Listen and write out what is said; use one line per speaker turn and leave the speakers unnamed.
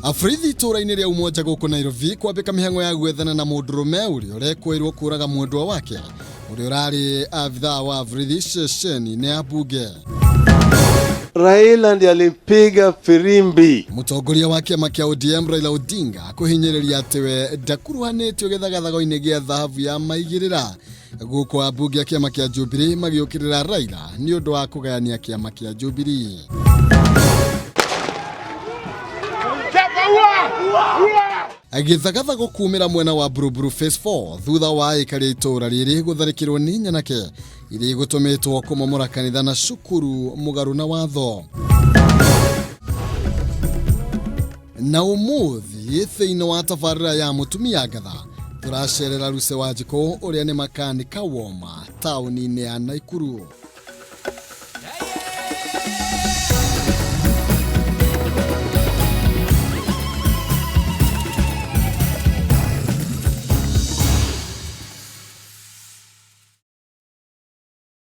Afrithi itũũra-inĩ rĩa Umoja gũkũ Nairobi kwambĩka mĩhang'o ya gwethana na mũndũrũme ũrĩa ũrekũĩrwo kũraga mwendwa wake ũrĩa ũrarĩ abithaa wa Afrithi ceceni-inĩ ya mbunge.
Raila ndiye alipiga firimbi.
Mũtongoria wa kĩama kĩa ODM Raila Odinga kũhinyĩrĩria atĩ we ndakuruhanĩtio gĩthagathago-inĩ gĩa thahabu ya maigĩrĩra gũkũ ambunge a kĩama kĩa Jubilee magĩũkĩrĩra Raila nĩ ũndũ wa kũgayania kĩama kĩa Jubilee. Gĩthagathago kumĩra mwena wa Buruburu Phase 4 thutha wa ĩka rĩa itũũra rĩrĩ gũtharĩkĩrwo nĩ nyanake iria igũtũmĩtwo kũmomora kanitha na cukuru mũgarũ na watho. Na ũmũthĩ thĩinĩ wa tabarĩra ya mũtumia ngatha tũracerera Lucy Wanjikũ ũrĩa nĩ makanika woma taũni-inĩ ya Naikuru.